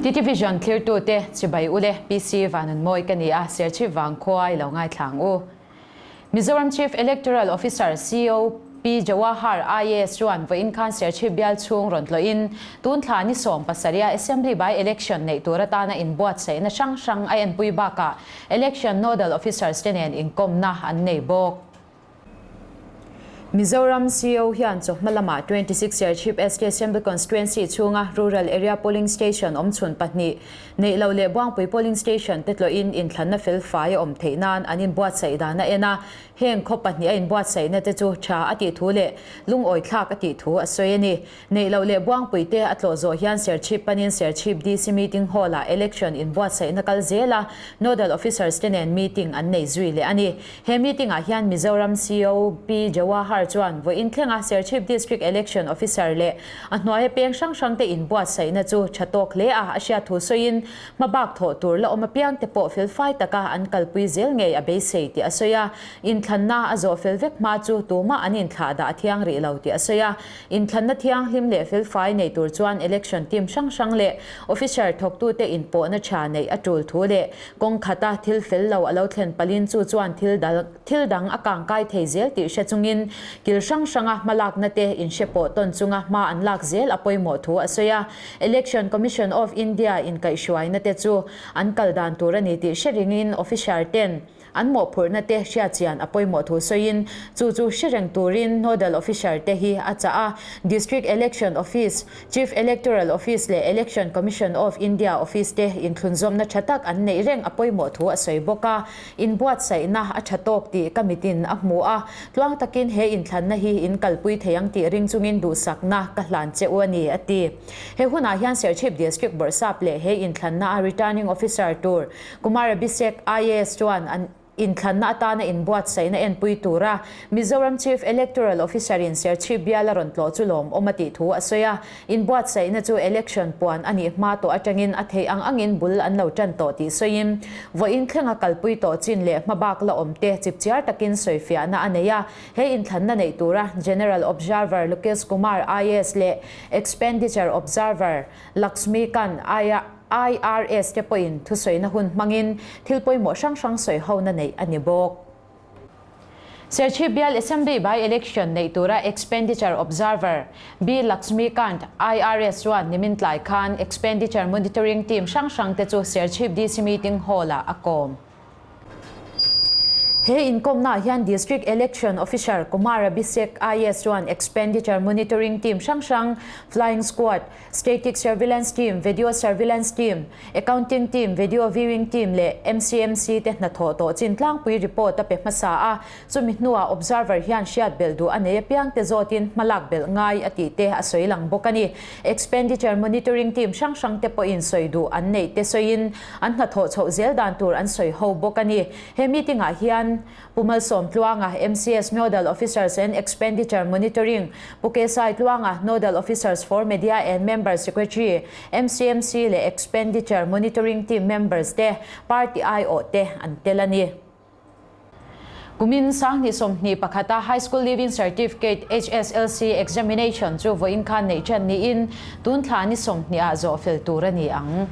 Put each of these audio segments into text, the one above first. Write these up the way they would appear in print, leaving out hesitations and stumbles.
TTVision thlirtute chibai ule PC Vanunmawi ka ni a, Serchhip Vangkhua i lo ngaithla ang u. Mizoram Chief Electoral Officer, CO, Pi Jawahar IAS chuan vawiin khan Serchhip bial chhung rawn tlawhin tun thla ni 70a Assembly by-election neih tur atana inbuatsaihna hrang hrang a enpui bakah Election Nodal Officers te nen inkawmna an nei bawk. Mizoram CO hian chawhma lamah 26 Serchhip ST Assembly Constituency chhunga Rural Area Polling Station awmchhun pahnih neih loh leh Buangpui Polling Station te tlawhin inthlanna fel fai a awm theih nan an inbuatsaih dan a en a, heng khaw pahnih a inbuatsaihna te chu tha a tih thu leh lungawithlak a tih thu a sawi a ni. Neih loh leh Buangpui te a tlawh zawh hian Serchhip panin Serchhip DC Meeting Hall-ah Election inbuatsaihna kal zel a, Nodal Officers te nen meeting an nei zui leh a ni. He meeting-ah hian Mizoram CO Pi Jawahar chuan vawiin thlenga Serchhip District Election Officer leh a hnuaia peng hrang hrangte inbuatsaihna chu tha tawk hle a a hriat thu sawiin hmabak thawh tur la awm apiang te pawh felfai taka an kalpui zel ngei a beisei tih a sawi a. Inthlanna a zawh fel vek hma chu tumah an inthlah dah a thiang rih lo tih a sawi a. Inthlanna thianghlim leh felfai nei tur chuan election team hrang hrang leh officer thawktute inpawhna tha neih a tul thu leh kawng khata thil fel lo a lo thlen palin chu chuan thil dal thil dang a kangkai thei zel tih hre chungin kil hrang hranga hmalakna te inhre pawh tawn chunga hma an lak zel a pawimawh thu a sawi a. Election Commission of India inkaihhruaina te chu an kal dan tur a ni tih hre ringin officer ten An mawhphurhna te hriatchian a pawimawh thu sawiin, chu chu hre reng turin Nodal Officer te hi a chah a. District Election Office, Chief Electoral Office leh Election Commission of India Office te inthlunzawmna tha tak an neih reng a pawimawh thu a sawi bawk a. Inbuatsaihna a tha tawk tih ka mitin a hmu a, tluang takin he inthlanna hi in kalpui thei ang tih ring chungin duhsakna ka hlan che u a ni, a ti. He hunah hian Serchhip District Bawrhsap leh he inthlanna a Returning Officer tur Kumar Abhishek, IAS chuan an inthlanna atana inbuatsaihna enpui tura Mizoram Chief Electoral Officer-in Serchhip bial a rawn tlawh chu lawmawm a tih thu a sawi a. Inbuatsaihna chu election puan a nih hma tawh atangin a theih ang angin bul an lo tan tawh tih sawiin, vawiin thlenga kalpui tawh chin leh hmabak la awmte chipchiar takin sawifiahna a nei a. He inthlanna neih tura General Observer Lokesh Kumar, IAS leh Expenditure Observer Laxmikant, IRS te pawhin thusawiina hun hmangin thil pawimawh hrang hrang sawi hona neih a ni bawk. Serchhip Bial Assembly by-election neih tura Expenditure Observer B Laxmikant, IRS chuan nimin tlai khan Expenditure Monitoring Team hrang hrang te chu Serchhip DC Meeting Hall-ah a kawm. He inkawmnaah hian District Election Officer Kumar Abhishek IAS chuan Expenditure Monitoring Team hrang hrang, Flying Squad, Static Surveillance Team, Video Surveillance Team, Accounting Team, Video Viewing Team leh MCMC te hnathawh tawh chin tlangpui report a pe hmasa a. Chumi hnuah Observer hian hriat belh duh a nei apiang te zawtin hmalak belh ngai a tih te a sawi lang bawk a ni. Expenditure Monitoring Team hrang hrang te pawhin sawi duh an neih te sawiin an hnathawh chhoh zel dan tur an sawi ho bawk a ni. He meeting ah hian Pu Malsawm Tluanga, MCS Nodal Officers and Expenditure Monitoring, Pu Kesai Tluanga, Nodal Officers for Media and Member Secretary, MCMC leh Expenditure Monitoring Team members te, Party aiawh te an tel a ni. Kumin 2021 a High School Leaving Certificate, HSLC, Examination chu vawiin khan neih ṭan niin tun thla ni 20 ah zawh fel tur a ni ang.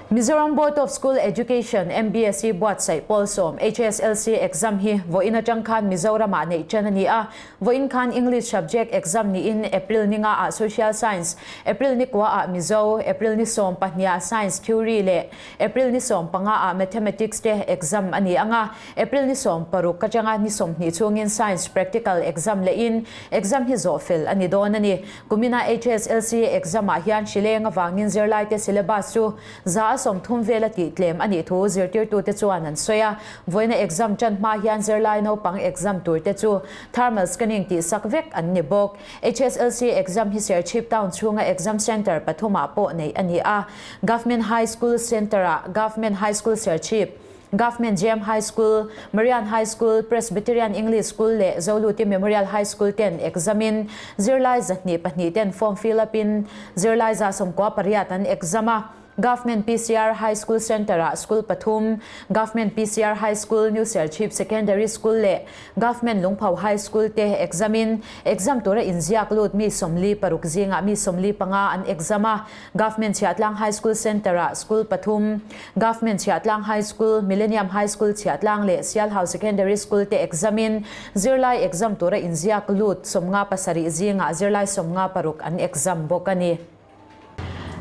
Mizoram Board of School Education, MBSE, buatsaih pawl sawm HSLC exam hi vawiin aṭang khan Mizoramah neih ṭan a ni a. Vawiin khan English subject exam niin April ni nga ah Social Science, April ni kua ah Mizo, April ni 12 ah Science Theory leh April ni 15 ah Mathematics te exam a ni ang a, April ni 16 atanga ni 20 chhungin Science Practical exam lehin exam hi zawh fel a ni dawn a ni. Kumina HSLC exam ah hian hrileng avangin zirlaite syllabus chu 30% vel a tih tlem a nih thu zirtirtute chuan an sawi a. Vawiina exam tan hma hian zirlai naupang exam turte chu thermal scanning tih sak vek an ni bawk. HSLC exam hi Serchhip town chhunga exam centre pathumah pawh neih a ni a. Government High School Centre-ah Government High School Serchhip, Government GM High School, Marian High School, Presbyterian English School leh Zoluti Memorial High School ten exam in zirlai 202 ten form fill up in zirlai 98 an exam a. Government PCR High School Centre-ah school pathum, Government PCR High School, New Serchhip Secondary School leh Government Lungphau High School te exam-in exam tura inziak lut mi 46 zingah mi 45 an exam a. Government Chhiahtlang High School Centre-ah school pathum, Government Chhiahtlang High School, Millennium High School Chhiahtlang leh Sialhau Secondary School te exam-in zirlai exam tura inziak lut 57 zingah zirlai 56 an exam bawk a ni.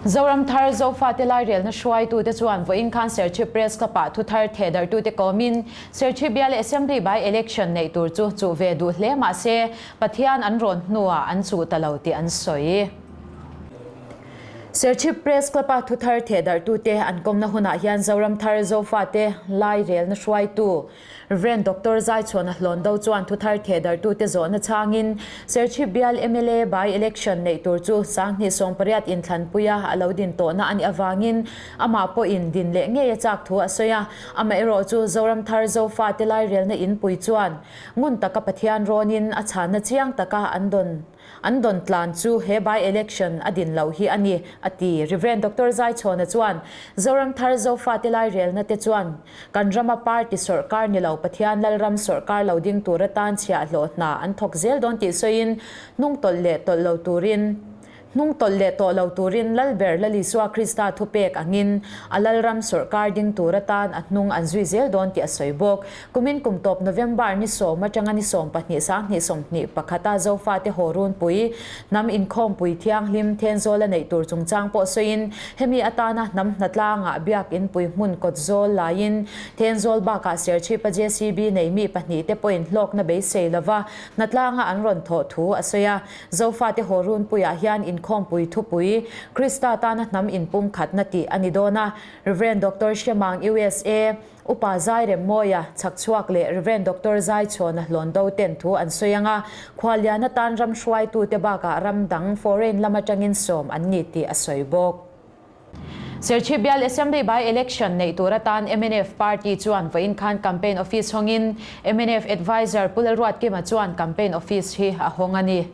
Zoram Thar Zofate Lairelna hruaitute chuan vawiin khan Serchhip Press Club-ah thuthar thehdarhtute kawmin Serchhip bial Assembly by Election neih tur chu chuh ve duh hle mah se Pathian an rawn hnuah an chuh ta lo tih an sawi. Serchhip Press Club-a thuthar thehdarhtute an kawmna hunah hian Zoram Thar Zofate Lairelna hruaitu Rev. Doctor Zaichhuana Hlawndo chuan thuthar thehdarhtute zawhna chhangin Serchhip bial mla by election neih tur chu 2018 inthlanpuia a lo din tawhna a nih avangin amah pawhin din leh ngei a chak thu a sawi a. Amaherawhchu Zoram Thar Zofate Lairelna Inpui chuan ngun taka Pathian rawnin a chhanna chiang taka an dawn An dawn tlan chu he by election a din loh hi a ni, a ti. Rev. Doctor Zaichhawna chuan, Zoram Thar Zofate lairelna te chuan kan rama party sawrkar ni lo Pathian Lalram sawrkar lo ding tur atan chhiahhlawh hna an thawk zel dawn tih sawiin hnung tawlh leh tawlh lo turin hnung tawlh leh tawh lo turin Lalber Lalisua Krista thupek angin a Lalram sawrkar ding tur atan a hnung an zui zel dawn tih a sawi bawk. Kumin kum tawp November ni sawm atanga ni 12 2021 a Zofate haw runpui, hnam inkhawmpui thianghlim Thenzawl a neih tur chungchang pawh sawiin hemi atana hnam hnatlangah biak inpui hmun kawt zawl laiin Thenzawl bakah Serchhipa JCB nei mi pahnih te pawhin hlawkna beisei lova hnatlanga an rawn thawh thu a sawi a. Zofate haw runpuiah hian inkhawmpui thupui Krista tana hnam inpumkhatna tih a ni dawn a, Rev. Doctor Hriamang USA, Upa Zai Remmawia, Chhakchhuak leh Rev. Doctor Zai Chhawna Hlawndo ten thu an sawi ang a, khuallian atan ram hruaitute bakah ram dang, foreign, lam atangin sawm an ni tih a sawi bawk. Serchhip bial Assembly by Election neih tur atan mnf party chuan vawiin khan campaign office hawngin mnf Adviser Pu Lalruatkima chuan campaign office hi a hawng a ni.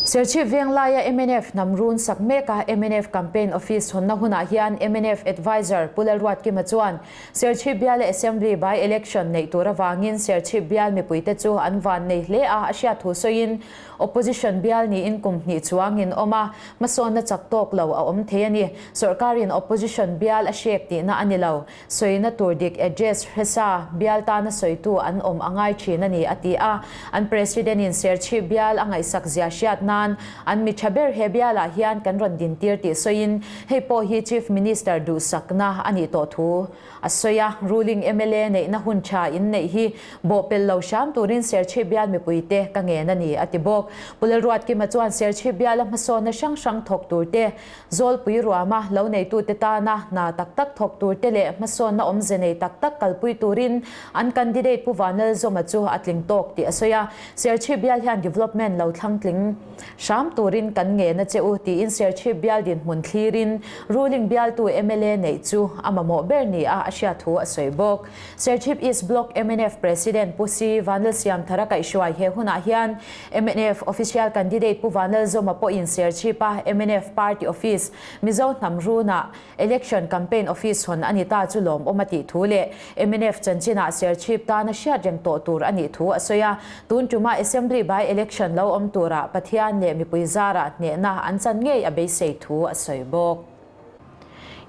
Serchhip veng laia mnf hnam run sak meka mnf campaign office hawnna hunah hian mnf Adviser Pu Lalruatkima chuan Serchhip biala Assembly by Election neih tur avangin Serchhip bial mipuite chu an van nei hle a a hriat thu sawiin Opposition bial niin kum hnih chuangin awm a, hmasawnna chak tawk lo a awm thei a ni. Sawrkarin Opposition bial a hrek tihna a ni lo. Sawina tur dik address hresa bial tana sawitu an awm a ngai thin a ni, a ti a. An President-in Serchhip bial a ngaihsak zia hriat nan an mi tha ber he bialah hian kan rawn dintir tih sawiin hei pawh hi Chief Minister duhsakna a nih tawh thu a sawi a. Ruling mla neihna hun tha in neih hi bawhpelh lo hram turin Serchhip bial mipuite ka ngen a ni, a ti bawk. Pu Lalruatkima chuan Serchhip biala hmasawnna hrang hrang thawk turte Zawlpui ruama lo neitute tana hna tak tak thawk turte leh hmasawnna awmze nei tak tak kalpui turin an candidate Pu Vanlalzawma chu a tling tawk tih a sawi a. Serchhip bial hian development lo thlang tling hram turin kan ngen a che u tiin Serchhip bial dinhmun thlirin ruling bialtu mla neih chu a mamawh ber ni a a hriat thu a sawi bawk. Serchhip East Block mnf President Pu Si Vanlalsiamthara kaihhruai he hunah hian mnf Official Candidate Pu Vanlalzawma pawhin Serchhipa mnf Party Office Mizo hnam runah Election Campaign Office hawn a ni ta chu lawmawm a tih thu leh mnf chanchinah Serchhip tana hriat reng tawh tur a nih thu a sawi a. Tun tuma Assembly by Election lo awm turah Pathian leh mipui zarah hnehna an chan ngei a beisei thu a sawi bawk.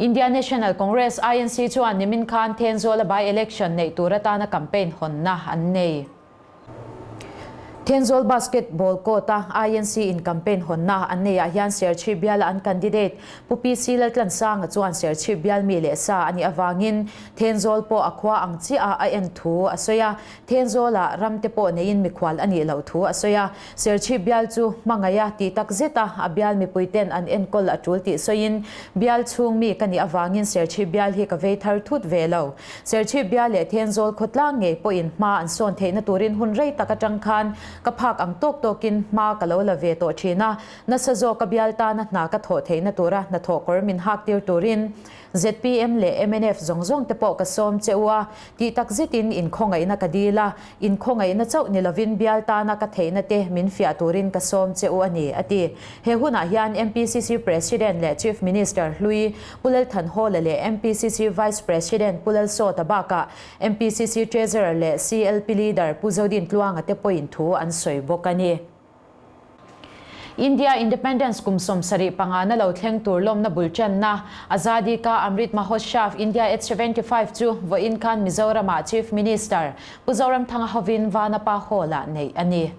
India National Congress, INC, chuan nimin khan Thenzawla by-election neih tur atana campaign hawnna an nei. Thenzawl basketball court-a INC in campaign hawnna an neiah hian Serchhip biala an candidate Pu PC Laltlansanga chuan Serchhip bial mi leh sa a nih avangin Thenzawl pawh a khua ang chiah a en thu a sawi a. Thenzawlah ram te pawh neiin mikhual a nih loh thu a sawi a, Serchhip bial chu hmangaih a tih tak zet a, a bial mipui ten an enkawl a tul tih sawiin, bial chhung mi ka nih avangin Serchhip bial hi ka vei thar thut ve lo. Serchhip bial leh Thenzawl khawtlang ngei pawhin hma an sawn theihna turin hun rei tak atang khan Ka phak ang tawk tawkin hma ka lo la ve tawh thin a, nasa zawka bial tana hna ka thawh theihna tura hnathawh kawr min hak tir turin zpm leh mnf zawng zawng te pawh ka sawm che u a, tih tak zetin inkhawngaihna ka dil a, inkhawngaihna chauh ni lovin bial tana ka theihna te min fiah turin ka sawm che u a ni, a ti. He hunah hian MPCC President leh Chief Minister hlui Pu Lalthanhawla leh MPCC Vice President Pu Lalsawta bakah MPCC Treasurer leh CLP Leader Pu Zodin Tluanga te pawhin thu an sawi bawk a ni. India Independence kum 75 na lo thleng tur lawmna bul channa Azadi Ka Amrit Mahotsav India at 75 chu vawiin khan Mizoramah Chief Minister Pu Zoramthanga hovin Vanapa Hall-ah neih a ni.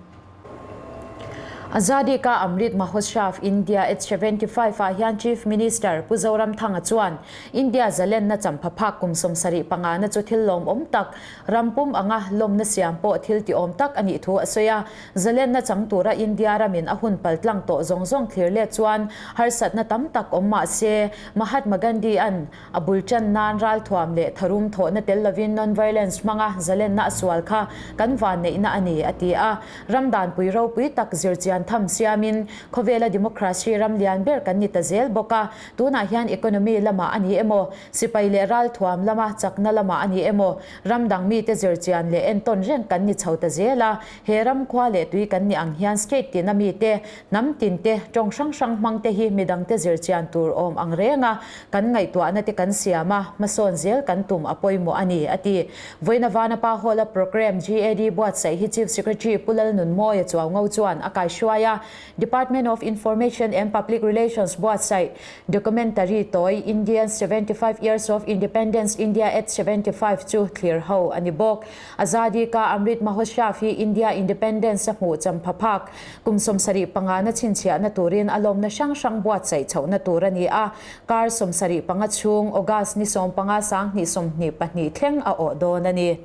Azadi Ka Amrit Mahotsav India at 75 ah hian Chief Minister Pu Zoramthanga chuan India zalenna champha phak kum 75 na chu thil lawmawm tak, ram pum anga lawmna siam pawh thil tiawm tak a nih thu a sawi a. Zalenna chang tura India ramin a hun pal tlang tawh zawng zawng thlir let chuan harsatna tam tak awm mah se, Mahatma Gandhi an a bul tan nan ralthuam leh tharum thawhna tel lovin non-violence hmanga zalenna a sual kha kan vanneihna a ni, a ti a. Ram danpui ropui tak zirchian tham siamin khawvela democracy ram lian ber kan ni ta zel bawk a, tunah hian economy lamah a ni emaw, sipai leh ralthuam lama chakna lamah a ni emaw, ram dang mite zirchian leh entawn reng kan ni chho ta zel a. He ram khua leh tui kan ni ang hian state tina mite, hnam tinte, tawng hrang hrang hmangte hi midangte zirchian tur awm ang reng a, kan ngaihtuahna te kan siam a, hmasawn zel kan tum a pawimawh a ni, a ti. Vawiina Vanapa Hall-a programme GAD buatsaih hi Chief Secretary Pu Lalnunmawia Chuaungo chuan a kaihruai a, Department of Information and Public Relations buatsaih documentary tawi Indian 75 Years of Independence India at 75 chu thlir ho a ni bawk. Azadi Ka Amrit Mahotsav hi India Independence a hmuh champha phak kum 75 na chhinchhiahna turin a lawmna hrang hrang buatsaih chhohna tur a ni a, kar 75 chhung August ni 15 2022 thleng a awh dawn a ni.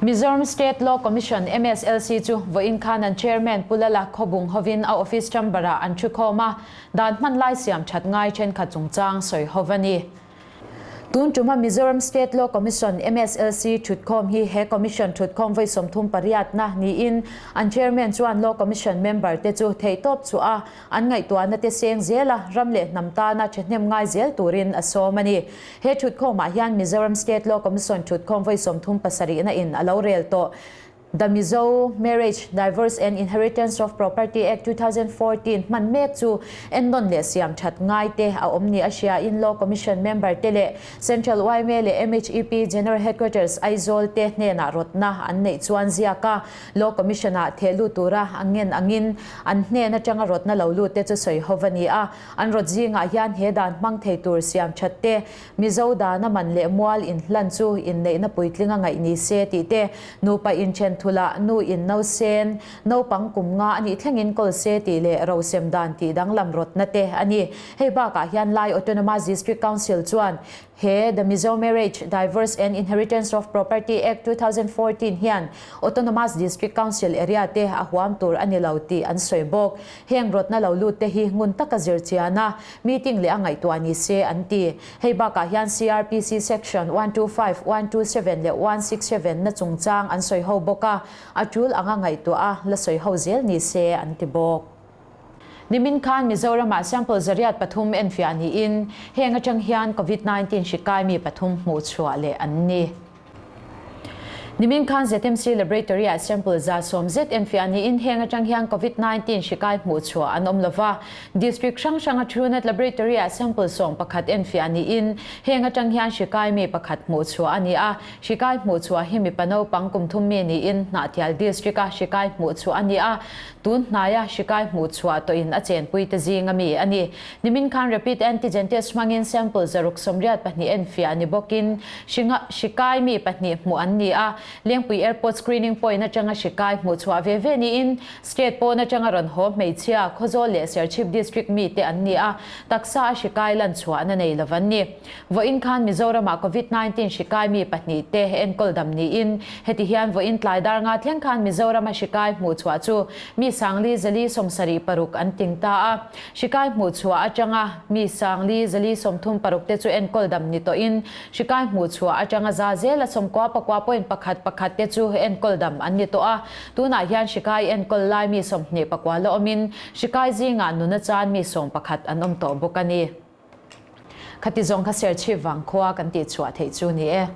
Mizoram State Law Commission, MSLC, chu vawiin khan an Chairman Pu Lala Khawbung hovin a office chamber-ah an thu khawm a, dan hman lai siam that ngai thenkhat chungchang sawi hov a ni. Tun tuma Mizoram State Law Commission, MSLC, thutkhawm hi he Commission thutkhawm vawi 38 na niin an Chairman chuan Law Commission member te chu theihtawp chu a an ngaihtuahna te seng zel a, ram leh hnam tana thahnem ngai zel turin a sawm a ni. He thutkhawmah hian Mizoram State Law Commission thutkhawm vawi 37 na in a lo rel tawh. The Mizo Marriage, Divorce and Inheritance of Property Act 2014 hman mek chu ennawn leh siam that ngai te a awm ni a hria in Law Commission member te leh Central yma leh MHEP General Headquarters Aizawl te hnenah rawtna an neih chuan ziak a Law Commission ah theh lut tura a ngen angin an hnen atanga rawtna lo lut te chu sawi ho va ni a. An rawt zingah hian he dan hmang thei tur siam that te, Mizo dana man leh mual inhlan chu inneihna puitling a ngaih ni se tih te, nupa inthen thula nu in no sen, naupang kum nga a nih thlengin kawl se tih leh rosem dan tih danglam rawtna te a ni. Hei bakah hian Lai Autonomous District Council chuan he The Mizo Marriage, Divorce and Inheritance of Property Act 2014 hian Autonomous District Council area te a huam tur a ni lo tih an sawi bawk. Heng rawtna lo lut te hi ngun taka zir chian a, meeting leh a ngaihtuah ni se an ti. Hei bakah hian CRPC section 125, 127 leh 167 na chungchang an sawi ho bawk a, a tul anga ngaihtuah a la sawi ho zel ni se an ti bawk. Nimin khan Mizoramah sample 103 enfiah niin heng atang hian Covid-19 hri kai mi pathum hmuh chhuah leh an ni. Nimin khan ZMC Laboratory ah sample 110 zet enfiah niin heng atang hian Covid-19 hri kai hmuh chhuah an awm lova. District hrang hranga Truenat Laboratory ah sample 11 enfiah niin heng atang hian hri kai mi pakhat hmuh chhuah a ni a. Hri kai hmuh chhuah hi mi pano pang kum thum mi niin Hnahthial District a hri kai hmuh chhuah a ni a. Tun hnaia hri kai hmuh chhuah tawhin a chenpui te zinga mi a ni. Nimin khan rapid antigen test hmangin sample 622 enfiah ni bawkin hringa hri kai mi pahnih hmuh an ni a. Lengpui Airport screening point atanga hri kai hmuh chhuah ve ve niin state pawn atanga rawn haw hmeichhia Khawzawl leh Serchhip district mi te an ni a, taksa a hri kai lan chhuah na nei lo an ni. Vawiin khan Mizoramah Covid-19 hri kai mi pahnih te enkawl dam niin heti hian vawiin tlai dar nga thleng khan Mizorama hri kai hmuh chhuah chu mi 4476 an ting ta a. Hri kai hmuh chhuah atanga mi 4436 te chu enkawl dam ni tawhin hri kai hmuh chhuah atanga za zela 99.1. pakhat te chu enkawl dam an ni tawh a. Tunah hian hri kai enkawl lai mi 24 la awmin, hri kai zingah nuna chan mi 11 an awm tawh bawk a ni. Khati zawng kha Serchhip vangkhua kan tihchhuah theih chu ni e.